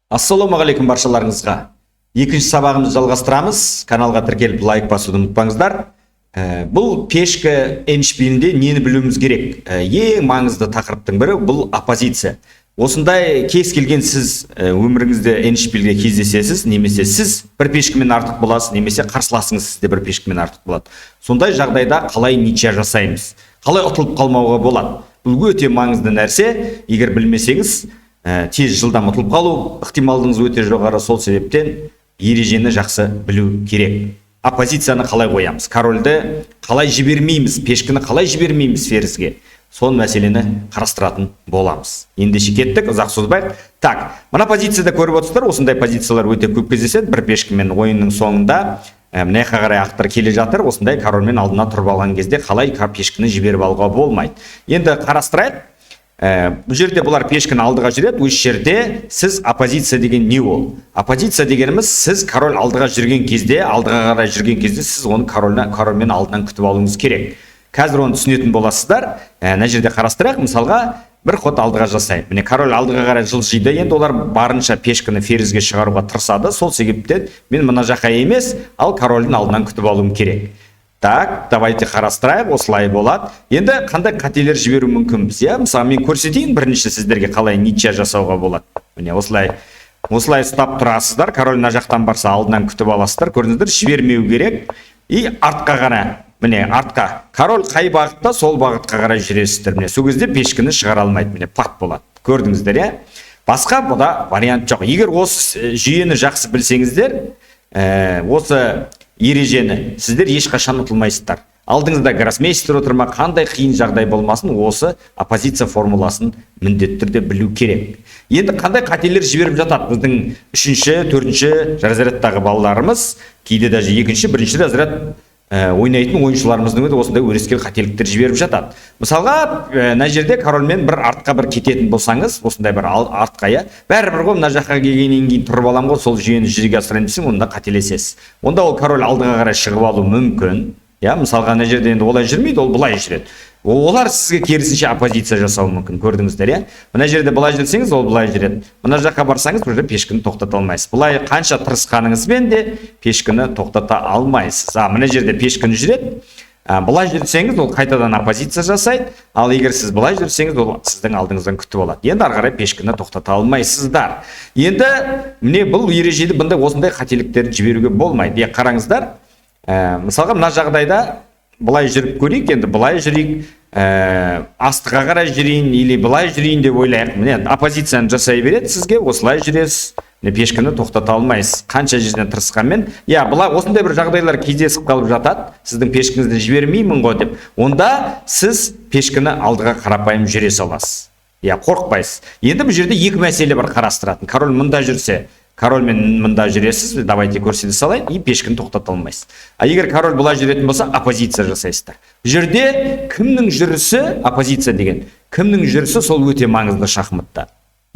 Ассалаумағалейкум баршаларыңызға! Екінші сабағымызды жалғастырамыз. Каналға тіркеліп, лайк басуды ұмытпаңыздар. Бұл пешка эндшпилінде нені білуіміз керек? Ең маңызды тақырыптың бірі бұл оппозиция. Осындай кез келген сіз өміріңізде эндшпилге кездесесіз, немесе сіз бір пешкімен артық боласыз, немесе қарсыласыңыз сізде бір пешкімен артық болады. Сондай жағдайда қалай ничья жасаймыз, қалай ұтылып қалмауға болады? Бұл өте маңызды нәрсе. Егер білмесеңіз, тез, жылдам ұтылып қалу ықтималдығыңыз өте жоғары. Сол себептен ережені жақсы білу керек. Оппозицияны қалай қоямыз, корольді қалай жібермейміз, пешкіні қалай жібермейміз ферзьге, сол мәселені қарастыратын боламыз. Ендеше кеттік, ұзақ созбайық. Так, мына позицияда көріп отырсыздар, осындай позициялар өте көп кездеседі. Бір пешкімен ойынның соңында мына жаққа қарай ақтар келе жатыр. Осындай корольмен алдына тұрып алған кезде қалай пешкіні жіберіп алуға болмайды? Енді қарастырайық. Бұл жерде бұлар пешкіні алдыға жүреді. Осы жерде сіз оппозиция деген не ол? Оппозиция дегеніміз, сіз король алдыға жүрген кезде, алдыға қарай жүрген кезде сіз оны корольмен алдынан күтіп алуыңыз керек. Қазір оны түсінетін боласыздар. Мына жерде қарастырайық. Мысалға, бір ход алдыға жасаймын. Міне, король алдыға қарай жылжиды. Енді олар барынша пешкіні ферзьге шығаруға тырысады. Сол себептен мен мына жаққа емес, ал корольдің алдынан күтіп алуым керек. Так, давайте қарастырайық. Осылай болады. Енді қандай қателер жіберу мүмкінбіз, иә? Мысалы, мен көрсетейін бірінші сіздерге, қалай ничья жасауға болады. Міне, осылай, осылай ұстап тұрасыздар. Король мына жақтан барса, алдынан күтіп аласыздар. Көрдіңіздер, жібермеу керек. И артқа ғана, міне, артқа, король қай бағытта, сол бағытқа қарай жүресіздер. Міне, сол кезде пешкіні шығара алмайды. Міне, пат болады. Көрдіңіздер, иә? Басқа бұда вариант жоқ. Егер осы жүйені жақсы білсеңіздер, осы ережені, сіздер ешқашан ұтылмайсыздар. Алдыңызда гроссмейстер отыр ма, қандай қиын жағдай болмасын, осы оппозиция формуласын міндетті түрде білу керек. Енді қандай қателер жіберіп жатады біздің үшінші, төртінші разрядтағы балаларымыз? Кейде даже екінші, бірінші разряд ойнайтын ойыншыларымыздың өзі осындай өрескел қателіктер жіберіп жатады. Мысалға, мына жерде корольмен бір артқа бір кететін болсаңыз, осындай бір артқа, иә, бәрібір ғой, мына жаққа келгеннен кейін тұрып аламын ғой, сол жүйені жүзеге асырайын десең, онда қателесесіз. Онда ол король алдыға қарай шығып алуы мүмкін, иә. Мысалға, ана жерде енді олай жүрмейді, ол былай жүреді. Олар сізге керісінше оппозиция жасауы мүмкін. Көрдіңіздер, иә? Мына жерде былай жүрсеңіз, ол былай жүреді. Мына жаққа барсаңыз, уже пешкіні тоқтата алмайсыз. Былай қанша тырысқаныңызбен де пешкіні тоқтата алмайсыз. А мына жерде пешкіні жүреді. Былай жүрсеңіз, ол қайтадан оппозиция жасайды. Ал егер сіз былай жүрсеңіз, ол сіздің алдыңыздан күтіп алады. Енді ары қарай пешкіні тоқтата алмайсыздар. Енді міне, бұл ережеде бұндай, осындай қателіктерді жіберуге болмайды, иә. Қараңыздар, мысалға, мына жағдайда былай жүріп көрейік. Енді былай жүрейік, астыға қарай жүрейін или былай жүрейін деп ойлайық. Міне, оппозицияны жасай береді сізге. Осылай жүресіз, міне, пешкіні тоқтата алмайсыз қанша жерден тырысқанмен, иә. Былай, осындай бір жағдайлар кездесіп қалып жатады. Сіздің пешкіңізді жібермеймін ғой деп, онда сіз пешкіні алдыға қарапайым жүре саласыз, иә, қорықпайсыз. Енді бұл жерде екі мәселе бар қарастыратын. Король мында жүрсе, корольмен мында жүресіз. Давайте көрсете салайын. И пешкіні тоқтата алмайсыз. А егер король былай жүретін болса, оппозиция жасайсыздар. Бұл жерде кімнің жүрісі, оппозиция деген кімнің жүрісі, сол өте маңызды шахматта.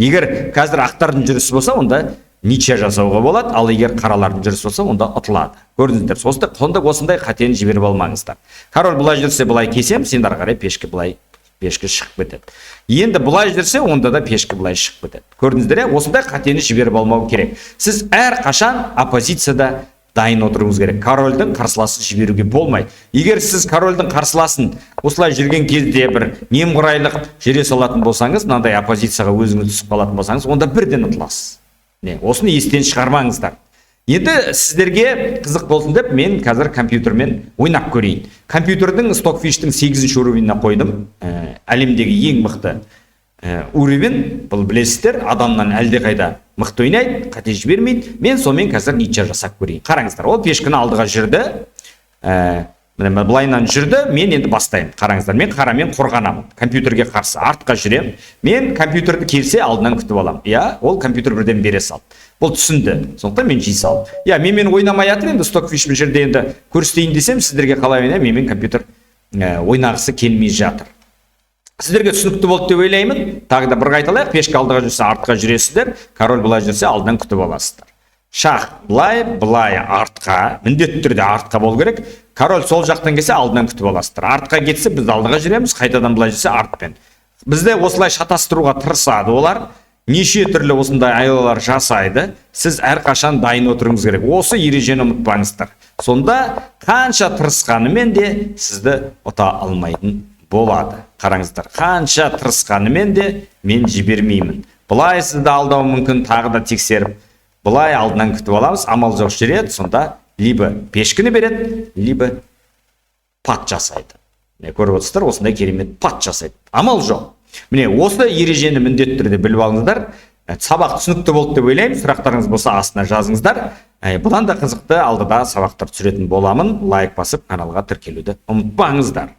Егер қазір ақтардың жүрісі болса, онда ничья жасауға болады. Ал егер қаралардың жүрісі болса, онда ұтылады. Көрдіңіздер. Сонда осындай қатені жіберіп алмаңыздар. Король былай жүрсе, былай кесеміз. Енді ары қарай пешке былай, пешке шығып кетеді. Енді былай жүрсе, онда да пешке былай шығып кетеді. Көрдіңіздер, иә? Осындай қатені жіберіп алмау керек. Сіз әрқашан оппозицияда дайын отыруыңыз керек. Корольдің қарсыласын жіберуге болмайды. Егер сіз корольдің қарсыласын осылай жүрген кезде бір немқұрайлық жүре салатын болсаңыз, мынандай оппозицияға өзіңіз түсіп қалатын болсаңыз, онда бірден ұтыласыз. Не, осыны естен шығармаңыздар. Енді сіздерге қызық болсын деп, мен қазір компьютермен ойнап көрейін. Компьютердің Стокфиштің сегізінші уровеніне қойдым. Әлемдегі ең мықты уровень бұл, білесіздер. Адамнан әлдеқайда мықты ойнайды, қате жібермейді. Мен сонымен қазір ничья жасап көрейін. Қараңыздар, ол пешкіні алдыға жүрді. Міне, былайынан жүрді. Мен енді бастаймын. Қараңыздар, мен қарамен қорғанамын компьютерге қарсы, артқа жүремін. Мен компьютерді келсе, алдынан күтіп аламын, иә. Ол компьютер бірден бере салды, бұл түсінді, сондықтан мен жей салдым, иә. Менімен ойнамай жатыр енді Стокфиш. Бұл жерде енді көрсетейін десем сіздерге, қалай ойнаймын, менімен компьютер ойнағысы келмей жатыр. Сіздерге түсінікті болды деп ойлаймын. Тағы да бір қайталайық. Пешка алдыға жүрсе, артқа жүресіздер. Король былай жүрсе, алдынан күтіп аласыздар. Шах былай, былай, артқа, міндетті түрде артқа болу керек. Король сол жақтан келсе, алдынан күтіп аласыздар. Артқа кетсе, біз алдыға жүреміз. Қайтадан былай жүрсе, артпен. Бізді осылай шатастыруға тырысады олар. Неше түрлі осындай айлалар жасайды. Сіз әрқашан дайын отыруыңыз керек. Осы ережені ұмытпаңыздар. Сонда қанша тырысқанымен де сізді ұта алмайтын болады. Қараңыздар, қанша тырысқанымен де мен жібермеймін. Былай сізді алдауы мүмкін, тағы да тексеріп. Былай алдынан күтіп аламыз, амал жоқ, жүреді. Сонда либо пешкіні береді, либо пат жасайды. Міне, көріп отырсыздар, осындай керемет пат жасайды. Амал жоқ. Міне, осы ережені міндетті түрде біліп алыңыздар. Сабақ түсінікті болды деп ойлаймын. Сұрақтарыңыз болса, астына жазыңыздар. Бұдан да қызықты алдыда сабақтар түсіретін боламын. Лайк басып, каналға тіркелуді ұмытпаңыздар.